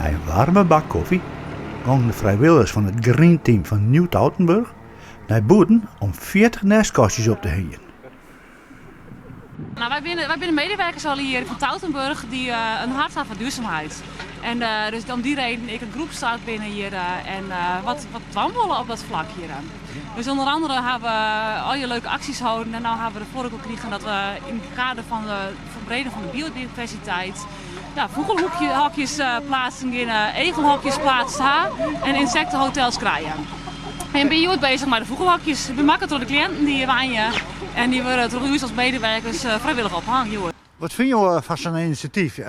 Nei in waarme bak kofje gongen de frijwilligers fan it Green Team fan Nieuw Toutenburg nei bûten om 40 nêstkastjes op te hingjen. Nou, wy binne medewerkers al hjir fan Toutenburg dy't in hart ha foar duurzaamheid. En dus om dy reden ek in groep start binne hjir en wat dwaan wolle op dat flak hjir. Dus ûnder andere ha we allegear leuke aksjes holden en no ha we de foar elkoar krigen dat we yn it kader fan it ferbreden fan de biodiversiteit ja, fûgelhokjes plaatsen geane, egelhokjes pleatst ha en ynsektehotels krije. En bin hjoed beuzich mei de fûgelhokjes. Binne makke troch de kliïnten dy't hjir wenje en dy wurde troch ús as medewerkers frijwillich ophongen hjoed. Wat fine jo fan sa'n inisjatyf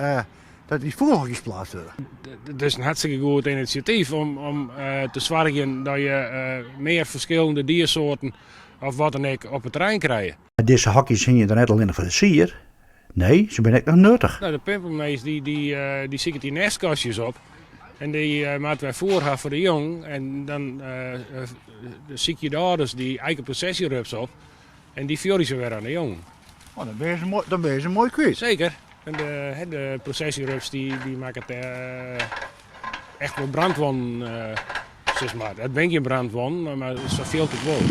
dat dy fûgelhokjes pleatst wurde? It is in hartstikke goed inisjatyf om te soargjen dat je mear ferskillende diersoarten of wat dan ek op it terrein krije. Dizze hokjes hingje der net allinnich foar de sier, nee, se binne ek noch nuttich. De pimpelmees dy siket dy nêstkastjes op en dy moat wer foer ha foar de jongen. En dan sykje de âlders dy eikenprocessierups op en dy fjorje se wer oan de jongen. Oh, dan binne se moai, dan binne se moai kwyt. Seker. En de prosessierups dy makket echt wol brandwonden, sis mar. It binne gjin brandwonden, mar sa fielt it wol.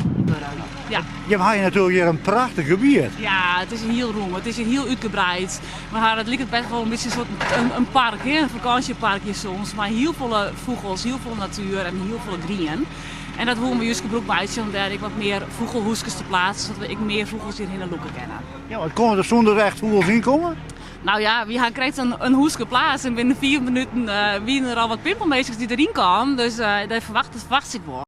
Ja. Jim ha hjir natuerlik hjir in prachtich gebiet. Ja, it is hiel rûm, it is hiel útgebreid. We ha, it liket best wol in bytsje in soart in park, hè, in fakânsjeparkje soms, mei hiel folle fûgels, hiel folle natuer en hiel folle grien. En dat woene we júst gebrûk meitsje om dêr ek wat mear fûgelhûskes te pleatsen, sadat we ek mear fûgels hjirhinne lûke kinne. Ja, want komme der sûnder echt fûgels yn komme? Nou ja, wy ha krekt in hûske pleatst en binnen 5 minuten wiene der al wat pimpelmeeskes dy't deryn kamen. Dus dat ferwachtsje ik wol.